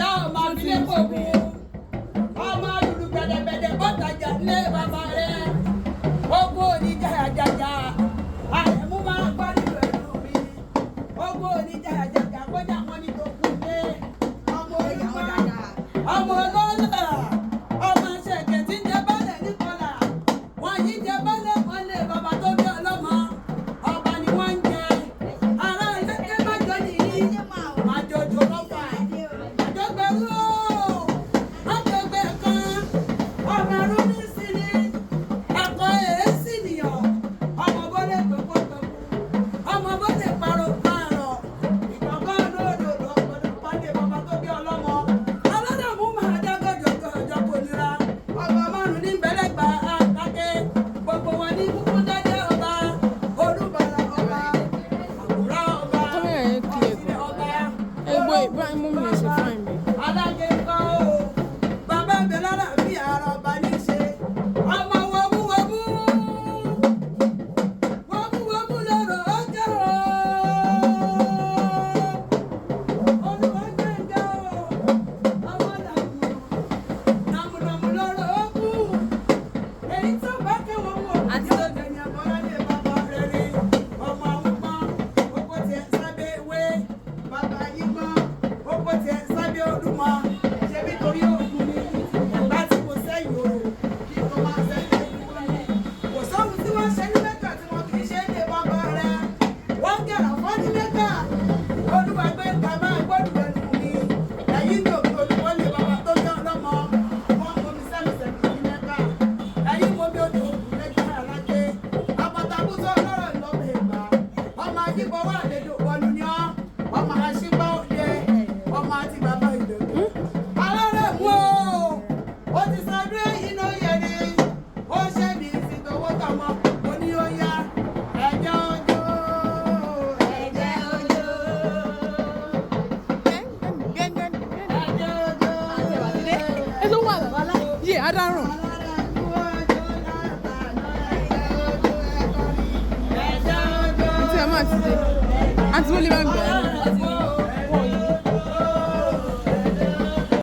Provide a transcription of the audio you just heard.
Àtàndá ọmọ abilékòògùn, ọmọ lùlù gbẹdẹgbẹdẹ bọ́tàjà lé bàbá rẹ̀. Ogun oníjà àjàjà, àrẹ̀mú máa gbọ́ nínú ẹ̀rù mi. Ogun oníjà àjàjà kọjá wọn ní tó kú lé. Ọmọ olùmọ̀, ọmọ ọlọ́lá, ọmọ ṣẹ̀kẹ̀ tí ń jẹ bálẹ̀ níkọlà. Wọ́n yí jẹ bálẹ̀ wọn lé bàbá tó bí ọlọ́mọ. Ọba ni wọ́n ń jẹ. Ará ilé ké má jọ nìyí. Má jọjọ lọ́fà. Àjọgbẹ̀rú o. Àjọgbẹ̀ kan. Ọmọ ẹrú ní sí ni. Ẹ̀kọ́ èésì nìyàn. Ọmọ bọ́lẹ̀ gbogbo. Ọmọ bọ́lẹ̀ parọ́ parọ́. Ìgbọ̀ngàn lódò lọ́gbọ̀dọ̀ pàdé bàbá tó bí ọlọ́mọ. Aládàmú máa dá gọ́jọ́gọ́jọ́ kò nira. Ọba márùn-ún ní bẹ́lẹ́gbà àtàkẹ́. Gbogbo wọn ní kúkú dájẹ́ ọba. Olúbàrà ọba. Àkùrá ọba. Camera yẹn clear gan. Ọba. Ẹ gbọ́ ìbáyìí mú mi ṣe fine mi. Alájẹ ńkọ́ o. Bàbá mi lálàáfíà ara ọba ní í ṣe. Ọmọ wọmúwọmú. Wọmúwọmú lọ̀rọ̀ ọjọ́ o. Olúwa gbẹ̀ngà o. Ọmọ làmù. Nàmùnàmù lọ̀rọ̀ ó kù. Èyí tó bá kẹ́wọ̀n wò. Àti ọ̀gbẹ̀yìn àbọ̀lá lè bàbá rere. Ọmọ àwọn gbọ́n, oko tiẹ̀ sábẹ́ ewé. Bàbá yín gbọ́n, oko tiẹ̀ sábẹ́ olúmọ. Ṣebí torí òògùn ni ẹ̀gbá tí mo sẹ́yìn o. Kí n tó máa sẹ́yìn òògùn ni. Kò sóhun tí wọ́n ṣe ní Mẹ́kà tí wọn kì í ṣe é lè bàbá rẹ̀. Wọ́n gẹ̀rà fọ́ ní Mẹ́kà. Olúwa gbé nǹkan máa gbọ́dọ̀ lẹ́nu mi. Ẹ̀yin ní òkè olùkọ́ lè bàbá tó jẹ́ ọlọ́mọ. Wọ́n mú mi sẹ́mi-sẹ́mi ní Mẹ́kà. Ẹ̀yin mo bí odò òkú lẹ́gbẹ̀ẹ́ alájẹ. Àpàtàkùsọ ọlọ́rọ̀ ìlọ́bẹ̀ ìgbà. Ọmọ ajíbọwọ́ àlejò wọlú ni ọ́. Ọmọ aṣígbá òde. Ọmọ àti bàbá ìdòdò. Alárẹ̀ mú o. Ó ti sọ ọdún èyí ló yẹ ni. Ó ṣe mí sí tọwọ́ tọmọ. Mo ní ó yá. Ẹ̀jẹ̀ ojú. Ẹ̀jẹ̀ ojú. Ẹ̀jẹ̀ ojú. Ẹ tó wà yé adarùn. Àǹtí ẹ̀ máa ti dé. Àǹtí wọlé bá ń bẹ̀rẹ̀.